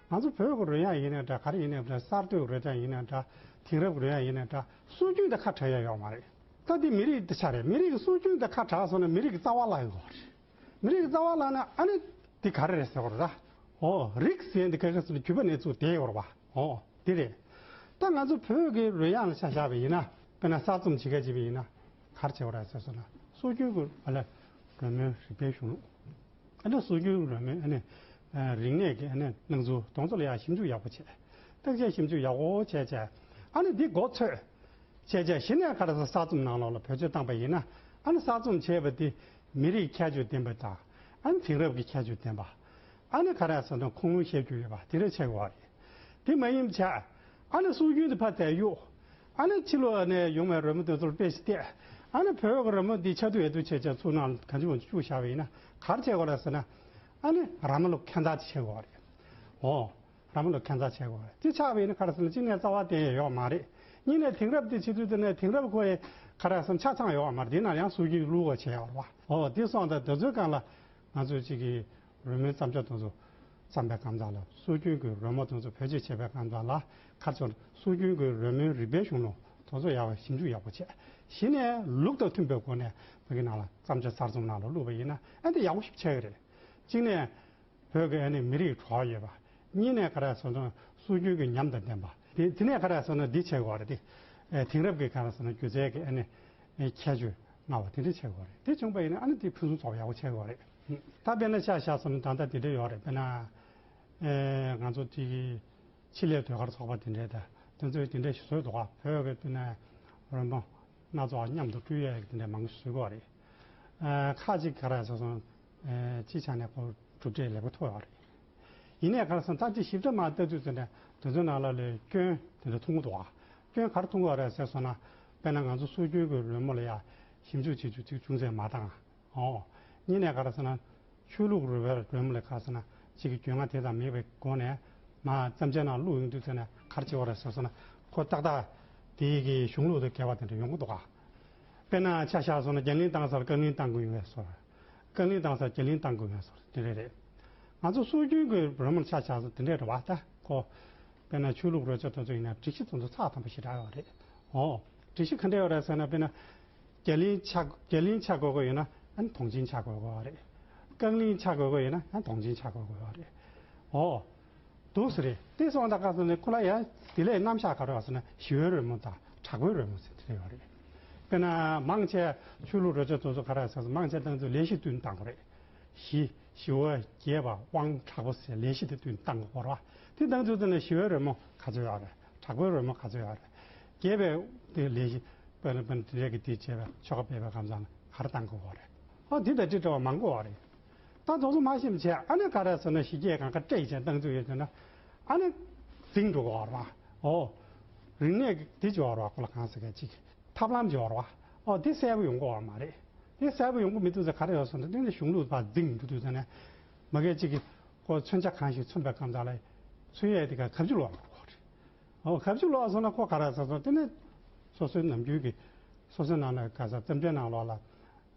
ང་ཚོ་བོད་ཀྱི་རོལ་དབྱངས་ཡིན་ན་འདྲ། ག་རེ་ཡིན་ན་འདྲ། གསར་གཏོད་ཀྱི་རོལ་དབྱངས་ཡིན་ན་འདྲ། དེང་རབས་ཀྱི་རོལ་དབྱངས་ཡིན་ན་འདྲ། སྲོལ་རྒྱུན་དང་ཁ་བྲལ་ཡ་ཡོད་མ་རེད། ད་འདི་མི་རིགས་དེ་ཆ་རེད། མི་རིགས་ཀྱི་སྲོལ་རྒྱུན་དང་ཁ་བྲལ་སོང་ན་མི་རིགས་ཀྱི་རྩ་བ་བརླག་ཡོད་རེད། མི་རིགས་ཀྱི་རྩ་བ་བརླག་ན་ཨ་ནི་འདི་ག་རེ་རེད་ཟེར་བ་རེད་ད། ཨོ། རིགས་ཟེར་འདི་ག་ག་ཟེར་ན་རྒྱུད་པ་ནས་ཚུར་དེད་ཡོད་རེད་བ། ཨོ། འདི་རེད། ད་ང་ཚོ་བོད་ཀྱི་རོལ་དབྱངས་ལ་ཆ་བཞག་པ་ཡིན་ན། དཔེར་ན་གསར་རྩོམ་བྱེད་མཁན་བྱས་པ་ཡིན་ན། ག་རེ་བྱེད་དགོས་རེད་ཟེར་སོང་ན། སྲོལ་རྒྱུན་གྱི་ཨ་ལ་རོལ་མོའི་རིག་པའི་གཞུང་ལུགས། ཨ་ནི་སྲོལ་རྒྱུན་རོལ་མོའི་ཨ་ནི་རིག་གནས་ཀྱི་ཨ་ནི་སྣང་ཚུལ་དེ་ཚོ་ལ་ཡང་ཞིབ་འཇུག་ཡག་པོ་བྱས། བརྟག་དཔྱད་ཞིབ་འཇུག་ཡག་པོ་བྱས་བྱས། ཨ་ནི་འདི་མགོ་ཚོས་བྱས་བྱས། གཞི་ནས་ག་རེ་ཟེར་གསར་རྩོམ་ནང་ལོགས་ལ་བེད་སྤྱོད་བཏང་པ་ཡིན་ན། ཨ་ནི་གསར་རྩོམ་བྱས་པ་དེ་མི་རིགས་ཁྱད་ཆོས་ལྡན་པ་དང་། ཨ་ནི་དེང་རབས་ཀྱི་ཁྱད་ཆོས་ལྡན་པ། ཨ་ནི་ག་རེ་ཟེར་ན་ཁུངས་ལུང་བཤད་རྒྱུ་ཡོད་པ་དེ་འདྲ་བྱེད་དགོས་པ་རེད། དེ་མ་ཡིན་པ་བྱས། ཨ་ནི་སྲོལ་རྒྱུན་དེ་ཕར་དེད་གཡུག་ཨ་ནི་ཕྱི་ལོགས་ནས་ཡོང་བའི་རོལ་མོ་དེ་ཚོར་དཔེ་ཞིག་བལྟས། ཨ་ནི་བོད་ཀྱི་རོལ་མོ་འདི་ཆ་དུ་ཡོད་དུ་བྱས་བྱས་ཚུར་ནང་གང་ཅི་མང་ཅི་བཅུག་བཞག་པ་ཡིན་ན་ག་རེ་བྱེད་དགོས་རེད་ཟེར་ན། ཨ་ནི་ར་མ་ལུག་ཁྱད་མཚར་ཅིག་བྱེད་དགོས་རེད། ཨོ། ར་མ་ལུག་ཁྱད་མཚར་བྱེད་དགོས་རེད། དེ་ཆགས་པ་ཡིན་ན་ག་རེ་ཟེར་ན་གཅིག་ནས་རྩ་བ་དེ་ཡོད་མ་རེད། གཉིས་ནས་དེང་རབས་དེ་བྱེད་དུས་དེ་ནས་དེང་རབས་ཁོ་ཡི་ག་རེ་ཟེར་ན་ཆ་ཚང་ཡོད་མ་རེད། དེ་ན་ཡང་སྲོལ་རྒྱུན་བླུག་པ་བྱས་ཡོད་རེད་བ། ཨོ། དེ་སོང་ཙང་དེ་ཚོའི་སྒང་ལ་ང་ཚོས་གཅིག་གི་རོལ་མོའི་བརྩམས་བྱ་དེ་ཚོ་བརྩམས་པའི་སྐབས་ལ་སྲོལ་རྒྱུན་གྱི་རོལ་མོ་དེ་ཚོ་བེད་སྤྱོད་བྱེད་པའི་སྐབས་ལ་ཁ་ཚོར་སྲོལ་རྒྱུན་གྱི་རོལ་མོའི་རིག་པའི་གཞུང་ལུགས་དེ་ཚོ་ཡག་པ་ཞིབ་འཇུག་ཡག་པོ་བྱས། གཞི་ནས་ལུགས་དང་མཐུན་པའི་སྒོ་ནས་བོད་ཀྱི་ནང་ལ་བརྩམས་བྱ་གསར་རྩོམ་ནང་ལ་བླུགས་པ་ཡིན་ན་ཨ་འདི་ཡག་པོ་ཞིག་ཆགས་ཀྱི་རེད། གཅིག་ནས་བོད་ཀྱི་ཨ་ནི་མི་རིགས་གྲོགས་ཡོད་པ། གཉིས་ནས་ག་རེ་ཟེར་ན་སྲོལ་རྒྱུན་གྱི་ཉམས་དང་ལྡན་པ། དེ་དེ་ནས་ག་རེ་ཟེར་ན་འདི་བྱེད་དགོས་རེད་དེ། ཨེ། དེང་རབས་ཀྱི་ག་རེ་ཟེར་ན་སྒྱུ་རྩལ་གྱི་ཨ་ནི་ཨེ། ཁྱད་ཆོས་མངའ་བ་དེ་འདྲ་བྱེད་དགོས་རེད། དེ་བྱུང་པ་ཡིན་ན་ཨ་ནི་དེ་ཕུན་སུམ་ཚོགས་པ་ཡག་པོ་བྱེད་དགོས་རེད། ད་དཔེར་ན་ཆ་བཞག་སོང་ན་ད་ལྟ་དེ་འདྲ་ཡོད་རེད། དཔེར་ན་ཨེ། ང་ཚོ་དེ་གི་ཆེད་ལས་ཟློས་གར་ཚོགས་པ་དེ་འདྲས་དང་དེ་ཚོས་དེ་འདྲས་ཞིག་བཟོས་འདུག་ག་བོད་ཀྱི་དཔེར་ན་རོལ་མོ་སྣ་ཚོགས་མཉམ་དུ་སྤྲུལ་ཡས་ཀྱི་དེ་འདྲས་མང་པོ་ཞིག་བཟོས་ཀྱི་ཡོད་རེད། ཨེ། ཁག་ཅིག་ག་རེ་ཟེར་སོང་། ཨེ། སྤྱིའི་ཆ་ནས་ཁོ་གྲུབ་འབྲས་ལེགས་པོ་ཐོབ་ཡོད་རེད། ཡིན་ནའི་ག་རེ་ཟེར་ན་ད་ཅིག་ཞིབ་ཕྲ་མར་ལྟ་དུས་ཙམ་ནས་དེ་ཚོའི་ནང་ལ་ལས་སྐྱོན་དེ་འདྲ་མཐོང་གི་འདུག་ག་སྐྱོན་ག་རེ་མཐོང་གི་ཡོད་རེད་ཟེར་སོང་ན། དཔེར་ན་ང་ཚོ་སྲོལ་རྒྱུན་གྱི་རོལ་མོ་ལ་ཡ་ཞིབ་འཇུག་བྱེད་རྒྱུ་ཅིག་ཅུང་ཟད་མ་འདང་། ཨོ། གཉིས་ནས་ག་རེ་ཟེར་ན། ཆོས་ལུགས་རོལ་པའི་རོལ་མོ་ལ་ག་རེ་ཟེར་ན་ཅིག་གི་རྒྱུས་མངའ་དེ་ཙམ་མེད་པའི་སྒོ་ནས། མ་རྩོམ་འཆལ་ནང་བླུགས་ཡོང་དུས་ཙམ་ནས་ག་རེ་བྱེད་དགོས་རེད་ཟེར་སོང་ན། ཁོ་ཏག་ཏག་དེའི་གི་གཞུང་ལུགས་དང་འགལ་བ་དེ་འདྲ་ཡོང་གི་འདུག་ག། དཔེར་ན་ཆ་བཞག་སོང་ན་རྒྱ་གླིང་བཏང་ས་ལ་རྐང་གླིང་བཏང་དགོས་ཡོད་པའི་བཟོ། རྐང་གླིང་བཏང་ས་རྒྱ་གླིང་བཏང་དགོས་པའི་བཟོ་དེ་འདྲ་རེད། ང་ཚོ་སྲོལ་རྒྱུན་གྱི་རོལ་མོར་ཆ་བཞག་ས་དེ་འདྲ་རེད་བ། ད་ཁོ་དཔེར་ན་ཆོས་ལུགས་རོལ་ཆ་དེ་ཚོ་ཡིན་ན་སྒྲིག་གཞི་དེ་ཚོ་ཚགས་དམ་པ་ཞེ་དྲག་ཡོད་རེད། ཨོ། སྒྲིག་གཞི་ག་འདྲ་ཡོད་རེད་ཟེར་ན། དཔེར་ན་རྒྱ་གླིང་ཆ་རྒྱ་གླིང་ཆ་དགོས་དགོས་ཡོད་ན་ཨ་ནི་དུང་ཆེན་ཆ་དགོས་དགོས་རེད། རྐང་གླིང་ཆ་དགོས་དགོས་ཡོད་ན་ཨ་ནི་དུང་ཆེན་ཆ་དགོས་དགོས་རེད། ཨོ། འདུག་སེ་རེད། དེ་སོང་ཙང་ག་ཟེར་ན་ཁོ་ལ་ཡང་དེ་ལས་རྣམ་གཞག་ག་རེ་ཡོད་ཟེར་ན་ཞི་བའི་རོལ་མོ་དང་དྲག་པོའི་རོལ་མོ་ཟེར་དེ་འདྲ་ཡོད་རེད། དཔེར་ན་མང་ཆེ་ཆོས་ལུགས་རོལ་ཆ་དེ་ཚོ་ག་རེ་ཟེར་ན་མང་ཆེ་བཏང་དུས་ལས་གཞི་བསྟུན་བཏང་དགོས་རེད། ཞི་ཞི་བ་རྒྱས་པ་དབང་དྲག་པོ་ཟེར་ལས་གཞི་དེ་བསྟུན་བཏང་དགོས་རེད་བ། དེ་བཏང་དུས་ཙམ་ནས་ཞི་བའི་རོལ་མོ་ག་ཚོད་ཡོད་རེད། དྲག་པོའི་རོལ་མོ་ག་ཚོད་ཡོད་རེད། རྒྱས་པའི་དེ་ལས་གཞི་དཔེར་ན་དཔེར་ན་དེ་རེད་གི་དེ་བྱས་པའི་ཆོ་ག་སྤེལ་བའི་ཁམས་ཚང་ག་རེ་བཏང་དགོས་རེད། ཨོ་དེ་དང་དེ་འདྲ་བ་མང་པོ་ཡོད་རེད། ད་དེ་ཚོ་མ་ཤེས་པ་བྱས་ཨ་ནི་ག་རེ་ཟེར་ན་ཞི་རྒྱས་གང་ག་སྤྲད་བྱས་བཏང་དུས་ཡོད་དུས་ན། ཨ་ནི་འཛིང་འགྲོ་གི་ཡོད་རེད་བ། ཨོ། རིག་གནས་ཀྱི་དེ་ཅིག་ཡོད་རེད་བ། ཁོ་ལ་གང་ཟེར་ག་ཅིག་ཐབས་ལམ་ཅིག་ཡོད་རེད་བ། ཨོ་དེ་གསལ་པོ་ཡོང་གི་ཡོད་མ་རེད། དེ་གསལ་པོ་ཡོང་གི་མི་འདུག་ཟེར་ག་རེ་ཡོད་ཟེར་ན། དེ་ནི་གཞུང་ལུགས་པ་འཛིང་འགྲོ་དུས་ཟེར་ན། མ་གི་ཅིག་གིས་ཁོ་མཚོན་ཆ་གང་ཞིག་མཚོན་པའི་སྐབས་དག་ལ་མཚོན་ཡས་དེ་ག་གབ་ཅིག་ལོག་འགྲོ་གི་ཡོད་རེད། ཨོ་གབ་ཅིག་ལོག་སོང་ན་ཁོ་ག་རེ་ཟེར་སོང་། དེ་ནི་སོ་སོའི་ནམ་རྒྱུན་གྱི་སོ་སོའི་ནང་ལ་ག་ས་རྩོམ་འཆལ་ནང་ལོགས་ལ་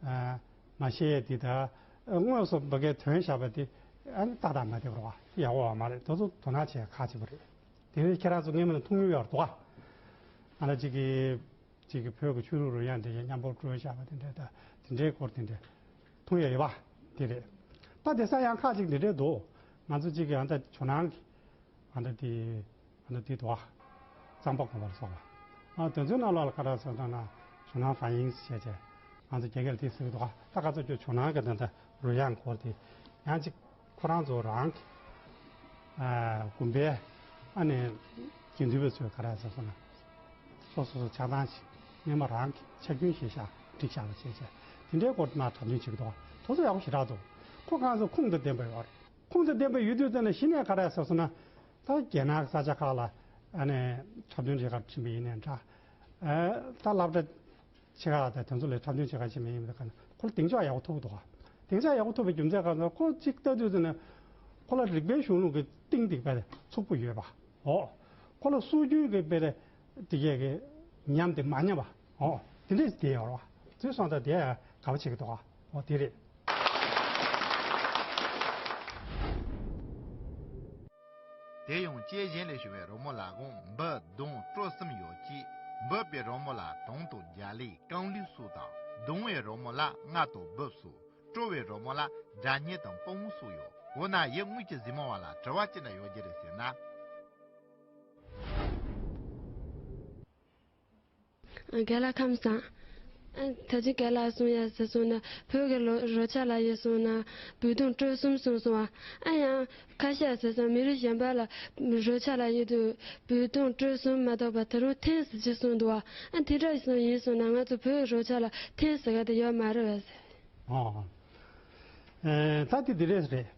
ཨ་མ་ཤེས་ཡས་དེ་དག་དངོས་སུ་བ་གའི་དོན་བཞག་པ་དེ་ཨ་ནི་ཏག་ཏག་མ་བསྡད་པ་རེད་བ། ཡག་པོ་བ་མ་རེད། དེ་ཚོ་དོ་སྣང་བྱེད་ཁག་ཆེ་པོ་རེད། དེ་ནི་ཁྱེད་རང་ཚོ་སྔོན་མ་ནས་མཐོང་མྱོང་ཡོད་རེད་འདུག་ག། ང་ལ་ཅིག་གི་ཅིག་གི་བོད་ཀྱི་ཆོས་ལུགས་རོལ་དབྱངས་དེ་མཉམ་པོ་དཀྲོལ་བཞག་པ་དེ་འདྲ་དང་དེ་འདྲའི་སྐོར་དེ་འདྲ་མཐོང་ཡོད་ཡོད་པ་དེ་རེད། ད་དེང་སང་ཡང་ཁག་ཅིག་འདི་འདྲའི་འདུག། ང་ཚོ་ཅིག་གི་ཨ་ད་ཇོ་ནང་གི་ཨ་ད་དེ་ཨ་ད་དེ་འདུག་ག། གཙང་པ་དགོན་པ་ལ་སོགས་པ། ཨ་དེ་ཚོའི་ནང་ལོགས་ལ་ག་རེ་ཟེར་ན་ཇོ་ནང་ཧྥ་ཡིང་ཟེར་བྱས་བྱས་ང་ཚོ་རྒྱ་སྐད་ལ་དེ་ཟེར་གི་འདུག་ག། ད་ག་ཚོད་ཀྱི་ཇོ་ནང་གི་ད་ད་རོལ་དབྱངས་སྐོར་དེ་ཡང་ཅིག་ཁོ་རང་ཚོ་རང་གི་ཨ་དགོན་པའི་ཨ་ནི་དགེ་འདུན་པ་ཚོས་ག་རེ་ཟེར་སོང་ན། སོ་སོ་སོ་ཆགས་སྡང་ཞིག་སྔོན་མ་རང་གི་ཆ་རྐྱེན་ཞིག་བཞག་སྒྲིག་བཞག་པ་བྱས་བྱས་དེ་འདྲའི་སྐོར་དེ་མར་འཁྲབ་སྟོན་བྱེད་ཀྱི་འདུག་ག། དེ་ཚོ་ཡག་པོ་ཞེ་དྲག་འདུག། ཁོ་གང་ཚོ་ཁུངས་དང་ལྡན་པ་ཡོད་རེད། ཁུངས་དང་ལྡན་པ་ཡོད་དུས་ཙམ་ན་གཞི་ནས་ག་རེ་ཟེར་སོང་ན། ད་རྒྱལ་ནང་གི་ས་ཆ་ཁག་ལ་ཨ་ནི་འཁྲབ་སྟོན་རེ་ཁ་ཕྱིན་པ་ཡིན་ནའི་འདྲ། ཨ་ད་སློབ་གྲྭ་ཆེ་ཁག་དང་དེ་ཚོ་ལ་འཁྲབ་སྟོན་བྱེད་ག་ཕྱིན་པ་ཡིན་པའི་ཁར་ཁོ་ལ་གདེང་འཇོག་ཡག་པོ་ཐོབ་འདུག་ག། གདེང་འཇོག་ཡག་པོ་ཐོབ་པའི་རྒྱུ་མཚན་ག་ཚོད་ཁོ་གཅིག་ལྟ་དུས་ཙམ་ན་ཁོ་ལ་རིག་པའི་གཞུང་ལུགས་ཀྱི་གཏིང་དེ་དཔེ་ཚུགས་པོ་ཡོད་པ། ཨོ། ཁོ་ལ་སྲོལ་རྒྱུན་གྱི་དཔེ་དེ་གས་ཀྱི་ཉམས་དེ་མ་ཉམས་པ། ཨོ། དེ་འདྲས་དེ་ཡོད་རེད་བ། དེ་སོང་ཙང་དེ་དགའ་པོ་བྱེད་ཀྱི་འདུག་ག། ཨོ་དེ་རེད། དེ་ཡང་ལྕེ་གཞན་ལས་བྱུང་བའི་རོལ་མོ་ལ་གུང་འབུ་གདུང་དཀྲོལ་གསུམ་ཡོད་ཅིང་། འབུ་པའི་རོལ་མོ་ལ་དུང་དང་རྒྱ་གླིང་རྐང་གླིང་སོགས་དང་། གདུང་བའི་རོལ་མོ་ལ་རྔ་དང་འབུབས་སོགས། དཀྲོལ་བའི་རོལ་མོ་ལ་སྒྲ་སྙན་དང་པུང་སོགས་ཡོད། འོ་ན་ཡུལ་དངོས་ཀྱི་གཟིགས་མོ་བ་ལ་དྲི་བ་ཅི་འདྲ་ཡོད་རྒྱུ་རེད་ཟེར་ན། རྒན་ལགས་ཁམས་བཟང་། ཨ་ད་ཅི་རྒན་ལགས་གསུང་ཡ་ཟེར་སོང་ན་བོད་ཀྱི་ལོ་རོལ་ཆ་ལ་ཡིན་སོང་ན་འབུ་དུང་དཀྲོལ་གསུམ་གསུངས་སོང་བ། ཨ་ཡང་ཁ་ཤས་ཟེར་སོང་མི་རིགས་གཞན་པ་ལ་རོལ་ཆ་ལ་ཡིན་དུས་འབུ་དུང་དཀྲོལ་གསུམ་མ་གཏོགས་པ་ད་རུང་ཐེངས་ཟེར་གྱི་གསུངས་འདུག་བ། ཨ་དེ་འདྲ་ཡིན་སོང་ན་ང་ཚོ་བོད་ཀྱི་རོལ་ཆ་ལ་ཐེངས་ཟེར་ག་དེ་ཡོད་མ་རེད་བས། ཨོ། ཨེ་ད་དེ་འདི་རེད་རེད།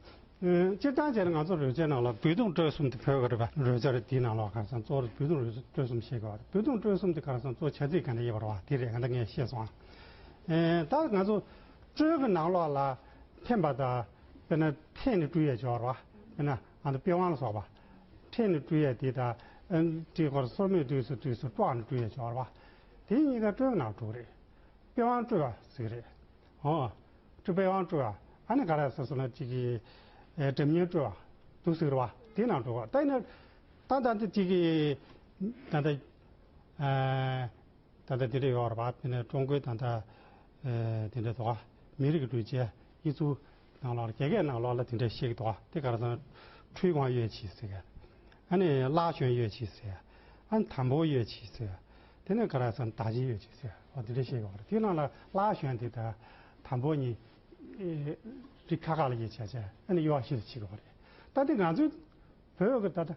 ཨེ་སྤྱིར་བཏང་བྱས་ན་ང་ཚོ་རོལ་ཆའི་ནང་ལ་འབུ་དུང་དཀྲོལ་གསུམ་དེ་བོད་ཀྱི་རོལ་པ་རོལ་ཆ་རེད། དེའི་ནང་ལོགས་ག་རེ་ཟེར་ན་གཙོ་བོ་འབུ་དུང་དཀྲོལ་གསུམ་ཞེས་གོ་བ་རེད། འབུ་དུང་དཀྲོལ་གསུམ་དེ་ག་རེ་ཟེར་ན་གཙོ་བོ་བྱ་ཚིག་ག་འདྲ་ཡོད་པ་རེད་བ། དེ་རེད། ད་ལྟ་ངས་བཤད་སོང་། ཨེ་ད་ང་ཚོ་དཀྲོལ་གྱི་ནང་ལོགས་ལ་འཐེན་པ་དང་དཔེར་ན་འཐེན་ནས་དཀྲོལ་ཡས་ཅིག་ཡོད་རེད་བ། དཔེར་ན་ང་ཚོ་པི་ཝང་ལ་སོགས་པ་འཐེན་ནས་དཀྲོལ་ཡས་དེ་དང་ཨ་དེའི་སྐོར་སོར་མོས་དུས་སུ་དུས་སུ་དཀྲོག་ནས་དཀྲོལ་ཡས་ཅིག་ཡོད་རེད་བ། དེ་གཉིས་ཀ་དཀྲོལ་གྱི་ནང་འགྲོ་གི་རེད། པི་ཝང་དཀྲོལ་བ་ཟེར་གི་རེད། ཨོ། དཀྲོལ་པི་ཝང་དཀྲོལ་བ། ཨ་ནི་ག་རེ་ཟེར་སོང་ན་ཅིག་གི་ཨེ་སྒྲ་སྙན་དཀྲོལ་བ་འདུག་ཟེར་བ་དེ་ནང་འགྲོ་གི། ད་ནི་ད་ལྟ་ཅིག་གི་ད་ལྟ་ཨེ་ད་ལྟ་དེ་འདྲ་ཡོད་རེད་བ། དེ་ནས་ཀྲུང་གོའི་ད་ལྟ་ཨེ་དེ་འདྲ་འདུག་ག། མི་རིགས་ཀྱི་གྲུབ་ཆའི་དབྱེ་ཚུལ་ནང་ལོགས་ལ་རྒྱ་སྐད་ནང་ལོགས་ལ་དེ་འདྲ་བཤད་ཀྱི་འདུག་ག། དེ་ག་རེ་ཟེར་ན་吹管乐器ཟེར་གི། ཨ་ནི་拉弦乐器ཟེར། ཨ་ནི་弹拨乐器ཟེར། དེ་ནས་ག་རེ་ཟེར་ན་打击乐器ཟེར། འོ་དེ་འདྲ་བཤད་ཀྱི་ཡོད་རེད། དེའི་ནང་ལ་拉弦དེ་དང་弹拨གཉིས་ཨེ་རིགས་ཁ་ཁ་ལ་དབྱེ་བྱས་བྱས་ཨ་ནི་དབྱེ་བ་ཕྱེ་ནས་བྱེད་ཀྱི་ཡོད་རེད། ད་དེ་ང་ཚོའི་བོད་ཀྱི་ད་ལྟ་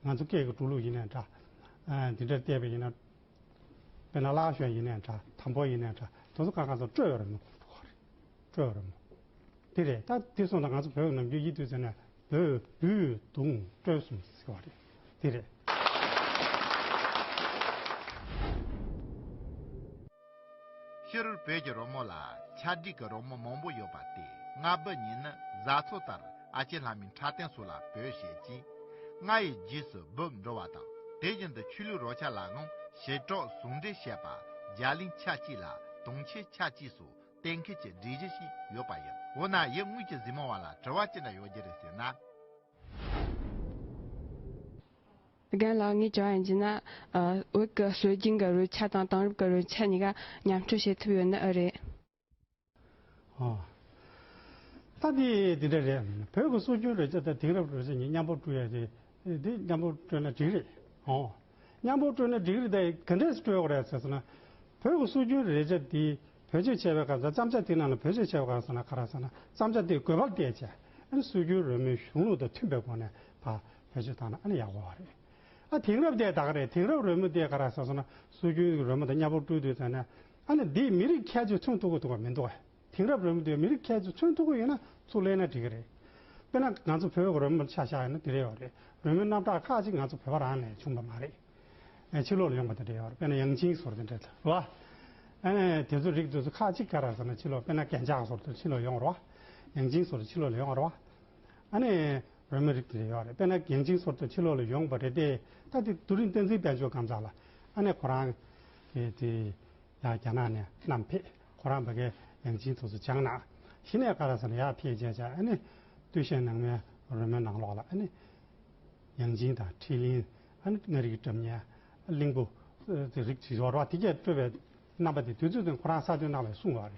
ང་ཚོ་སྐད་ཀྱི་འགྲོ་ལུགས་ཡིན་ནའི་འདྲ། ཨ་འདི་འདྲ་བལྟས་པ་ཡིན་ན། དཔེར་ན་拉弦ཡིན་ནའི་འདྲ།弹拨ཡིན་ནའི་འདྲ། དེ་ཚོ་གང་ག་ཚོ་དཀྲོལ་བའི་རོལ་མོ་གོ་རེད། དཀྲོལ་བའི་རོལ་མོ། དེ་རེད། ད་དེ་སོང་ཙང་ང་ཚོ་བོད་ནམ་རྒྱུན་ཡིན་དུས་ཟེར་ན་འབུ་འབུ་དུང་དཀྲོལ་གསུམ་ཟེར་བ་རེད། དེ་རེད། ཕྱིར་བོད་ཀྱི་རོལ་མོ་ལ་ཆ་སྒྲིག་གི་རོལ་མོ་མང་པོ་ཡོད་པ་སྟེ། རྔ་འབུ་གཉིས་ནི་བཟའ་ཚོ་ལྟར་ཨ་ཅེ་ལྷ་མོའི་འཁྲབ་སྟོན་སོགས་ལ་འབོད་བྱེད་ཅིང་། ལྔ་ཡི་རྗེས་སུ་འབུབ་འགྲོ་བ་དང་། དེ་བཞིན་དུ་ཆོས་ལུགས་རོལ་ཆ་ལའང་བྱེ་བྲག་ཟུང་འབྲེལ་བཤད་པ་རྒྱ་གླིང་ཆ་གཅིག་ལ་དུང་ཆེན་ཆ་གཅིག་སོགས་གཏན་འཁེལ་གྱི་སྒྲིག་གཞི་ཞིག་ཡོད་པ་ཡིན། འོ་ན་ཡུལ་དངོས་ཀྱི་གཟིགས་མོ་བ་ལ་དྲི་བ་ཅི་འདྲ་ཡོད་རྒྱུ་རེད་ཟེར་ན། རྒན་ལགས། ངས་དྲི་བ་ཡིན་གྱི་ན། ཨ། བོད་ཀྱི་སྲོལ་རྒྱུན་གྱི་རོལ་ཆ་དང་དེང་རབས་ཀྱི་རོལ་ཆ་གཉིས་ཀ་མཉམ་སྤྱོད་བྱེད་ཐུབ་ཡོད་ནི་ཨེ་རེད། ཨོ། ད་འདི་འདི་འདྲ་རེད། བོད་ཀྱི་སྲོལ་རྒྱུན་རོལ་ཆ་དང་དེང་རབས་རོལ་ཆ་གཉིས་མཉམ་པོ་སྤྲོད་ཡ་དེ། འདི་མཉམ་པོ་སྤྲོད་ན་འགྲིག་རེད། ཨོ། མཉམ་པོ་སྤྲོད་ན་འགྲིག་རེད། ད་ག་འདྲས་སྤྲོད་དགོས་རེད་ཟེར་སོང་ན། བོད་ཀྱི་སྲོལ་རྒྱུན་རོལ་ཆ་འདི་བེད་སྤྱོད་བྱས་པའི་སྐབས་སུ། བརྩམས་བྱ་དེའི་ནང་ལ་བེད་སྤྱོད་བྱས་པའི་སྐབས་སུ་ན་ག་རེ་ཟེར་ན། བརྩམས་བྱ་དེའི་དགོས་པ་བལྟས་བྱས། ཨ་ནི་སྲོལ་རྒྱུན་རོལ་མོའི་གཞུང་ལུགས་དང་མཐུན་པའི་སྒོ་ནས་ཕར་བེད་སྤྱོད་བཏང་ན་ཨ་ནི་ཡག་པོ་རེད། ཨ། དེང་རབས་དེ་ད་ག་རེད། དེང་རབས་རོལ་མོ་དེ་ག་རེ་ཟེར་སོང་ན། སྲོལ་རྒྱུན་གྱི་རོལ་མོ་དང་མཉམ་པོ་སྤྲོད་དུས་ཙམ་ནས། ཨ་ནི་འདི་མི་རིགས་ཁྱད་ཆོས་མཚོན་ཐུབ་ཀྱི་འདུག་ག་མི་འདུག་ག་དེང་རབས་རོལ་མོ་དེ་མི་རིགས་ཁྱད་ཆོས་མཚོན་ཐུབ་ཀྱི་ཡོད་ན་ཚུར་ལེན་ན་འགྲིག་གི་རེད། དཔེར་ན་ང་ཚོ་བོད་ཀྱི་རོལ་མོ་ཆ་བཞག་ཡིན་ན་དེ་རེད་ཡོད་རེད། རོལ་མོའི་རྣམ་གྲངས་ཁག་ཅིག་ང་ཚོ་བོད་པ་རང་ནས་བྱུང་བ་མ་རེད། ཨ། ཕྱི་ལོགས་ལ་ཡོང་བ་དེ་འདྲ་ཡོད་རེད། དཔེར་ན་ཡང་ཅིན་སོགས་དེ་འདྲ་རེད་བ། ཨ་ནི་དེ་ཚོ་རིགས་དེ་ཚོ་ཁག་ཅིག་ག་རེ་ཟེར་ན་ཕྱི་ལོགས། དཔེར་ན་རྒྱན་ཆ་སོགས་དེ་ཕྱི་ལོགས་ལ་ཡོང་བ་རེད་བ། ཡང་ཅིན་སོགས་དེ་ཕྱི་ལོགས་ལ་ཡོང་བ་རེད་བ། ཨ་ནི་རོལ་མོའི་རིགས་དེ་འདྲ་ཡོད་རེད། དཔེར་ན་ཡང་ཅིན་སོགས་དེ་ཕྱི་ལོགས་ལ་ཡོང་བ་རེད་དེ། ད་དེ་དུས་རིང་བསྟན་འཛིན་དཔལ་འབྱོར་སྐབས་ལ། ཨ་ནི་ཁོ་རང་གི་དེ་ཡར་རྒྱ་ནག་ནས་བསྣམས་ཕེབས། ཁོ་རང་ཕ་གིར་ཡང་ཅིན་དེ་ཚོ་སྦྱངས་གནང་། གཞི་ནས་ག་རེ་ཟེར་ན་ཡར་ཕེབས་བྱས་བྱས། ཨ་ནི་སྟོད་གཞས་ནང་མའི་རོལ་མོའི་ནང་ལོགས་ལ། ཨ་ནི་ཡང་ཅིན་དང་འཕྲིན་ལིང་། ཨ་ནི་མངའ་རིས་ཀྱི་སྒྲ་སྙན། གླིང་བུ། ཨ། དེ་རིགས་ཅིག་ཡོད་རེད་བ། དེ་གས་སྤྲོས་པའི་རྣམ་པ་དེ་དུས་ཚོད་དེ་ཁོ་རང་གསར་གཏོད་གནང་བའི་གསུང་བ་རེད།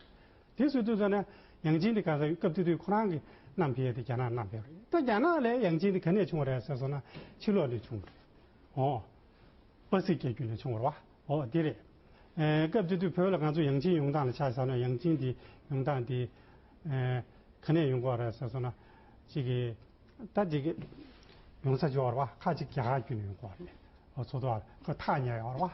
དེ་བཟོས་དུས་ཙམ་ནས་ཡང་ཅིན་དེ་ག་ས་སྐབས་དེ་དུས་ཁོ་རང་གིས་བསྣམས་ཕེབས་ཡས་དེ་རྒྱ་ནག་བསྣམས་ཕེབས་རེད། ད་རྒྱ་ནག་ལ་ཡང་ཅིན་དེ་ག་ནས་བྱུང་བ་རེད་ཟེར་སོང་ན་ཕྱི་ལོགས་ནས་བྱུང་བ་རེད། ཨོ། པ་སིག་རྒྱལ་རྒྱུད་ནས་བྱུང་བ་རེད་བ། ཨོ། དེ་རེད། ཨེ། སྐབས་དེ་དུས་བོད་ལ་ང་ཚོ་ཡང་ཅིན་ཡོང་སྟངས་ལ་ཆ་བཞག་ན། ཡང་ཅིན་དེ་ཡོང་སྟངས་དེ། ཨེ། ག་ནས་ཡོང་གི་ཡོད་རེད་ཟེར་སོང་ན། གཅིག་གིས། ད་གཅིག་གིས་ཡོང་ས་ཅིག་ཡོད་རེད་བ། ཁ་ཅིག་རྒྱ་གར་བརྒྱུད་ནས་ཡོང་གི་ཡོད་རེད། ཨོ། ཚོ་ཐོག་ཁོ་ཐག་ཉེ་ཡོད་རེད་བ།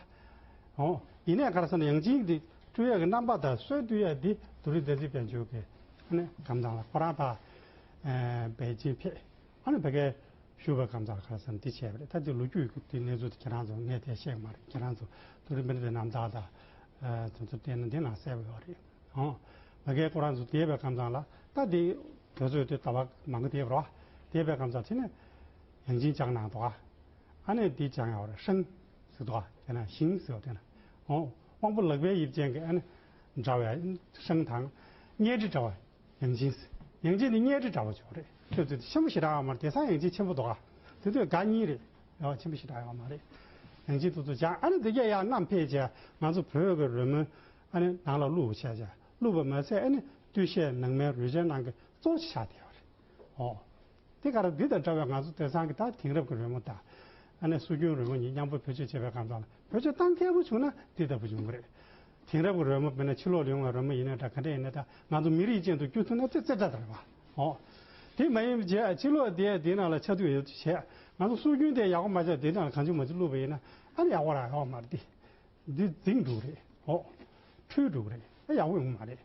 ཨོ། ཡིན་ནའི་ག་རེ་ཟེར་ན་ཡང་ཅིན་དེ་སྤྲོད་ཡས་ཀྱི་རྣམ་པ་དང་སྲོལ་བཏོད་ཡས་དེ་དུས་རིང་བསྟན་འཛིན་དཔལ་འབྱོར་གྱིས། ཨ་ནི་གང་ལྟར་ལ་ཁོ་རང་ཕར། ཨེ། པེ་ཅིན་ཕེབས། ཨ་ནི་ཕ་གིར་བཞུགས་པའི་སྐབས་ལ་ག་རེ་ཟེར་ན་འདི་བྱས་པ་རེད། ད་འདི་ལོ་རྒྱུས་ཀྱི་འདི་གནས་ཚུལ་དེ་ཁྱེད་རང་ཚོ་ངས་དེ་བཤད་ཀྱི་མ་རེད། ཁྱེད་རང་ཚོ་དུས་རིང་མི་འདི་རྣམ་ཐར་དང་། ཨ། དེ་ཚོ་བལྟས་ན་འདི་ནང་གསལ་པོ་ཡོད་རེད། ཨོ། ཕ་གིར་ཁོ་རང་ཚོ་བསྡད་པའི་སྐབས་ལ། ད་འདི་དུས་ཚོད་དེ་ཟླ་བ་མང་པོ་བསྡད་པ་རེད་བ། བསྡད་པའི་སྐབས་དེ་ནས་ཡང་ཅིན་སྦྱངས་གནང་འདུག་ག་ཨ་ནི་འདི་སྦྱངས་ཡོད་རེད། ཧྲང་ཟེར་འདུག་ག་དེ་ན་ཞིང་ཟེར་བ་དེ་ན། ཨོ། དབང་པོ་ལག་པའི་དབྱིབས་ཅན་གྱི། ཨ་ནི་འདྲ་བའི་ཧྲང་དང་། གཉའ་ཁྲི་འདྲ་བ་ཡང་ཅིན། ཡང་ཅིན་དེ་གཉའ་ཁྲི་འདྲ་བ་ཅིག་རེད། ཁྱོད་ཚོས་དེ་ཆེན་པོ་ཞེ་དྲག་ཡོད་མ་རེད། དེང་སང་ཡང་ཅིན་ཆེན་པོ་འདུག་ག་དེ་དུས་ག་གཉིས་རེད། ཡང་ཆེན་པོ་ཞེ་དྲག་ཡོད་མ་རེད། ཡང་ཅིན་དེ་ཚོ་སྦྱངས། ཨ་ནི་འདི་གས་ཡར་བསྣམས་ཕེབས་བྱས་ང་ཚོ་བོད་ཀྱི་རོལ་མོ། ཨ་ནི་ནང་ལ་བླུགས་བྱས་བྱས། བླུགས་པ་མ་ཟད། ཨ་ནི་སྟོད་གཞས་ནང་མའི་རོལ་ཆའི་ནང་གི་གཙོ་བོ་ཆགས་བསྡད་པ་རེད། ཨོ། དེ་ག་རེ། འདི་དང་འདྲ་བའི་ང་ཚོ་དེང་སང་གི་ད་དེང་རབས་ཀྱི་རོལ་མོ་དང་། ཨ་ནི་སྲོལ་རྒྱུན་རོལ་མོ་གཉིས་མཉམ་པོ་བེད་སྤྱོད་བྱེད་པའི་སྐབས་ལ། བེད་སྤྱོད་བཏང་མཁས་པོ་བྱུང་ན་འདི་ལྟ་བུ་ཡོང་གི་རེད། དེང་རབས་ཀྱི་རོལ་མོ་དཔེར་ན་ཕྱི་ལོགས་ལ་ཡོང་བའི་རོལ་མོ་ཡིན་ན་འདྲ། ག་འདྲ་ཡིན་ན་འདྲ། ང་ཚོ་མི་རིགས་ཅན་དུ་འགྱུར་ཐུབ་ན་དེ་རྩེ་གྲ་རེད་བ། ཨོ། དེ་མ་ཡིན་པ་བྱས། ཕྱི་ལོགས་དེ་དེ་ནང་ལ་ཆ་འདུག་ཡོད་བྱས། ང་ཚོ་སྲོལ་རྒྱུན་དེ་ཡག་པོ་མ་ཆགས། དེ་ནང་ལ་གང་བྱུང་མ་བྱུང་བླུགས་པ་ཡིན་ན། ཨ་ནི་ཡག་པོ་རང་ཡོད་མ་རེད། དེ་འདི་རྫིང་འགྲོ་གི་རེད། ཨོ། འཁྲུལ་འགྲོ་གི་རེད། ཨ། ཡག་པོ་ཡོང་གི་མ་རེད།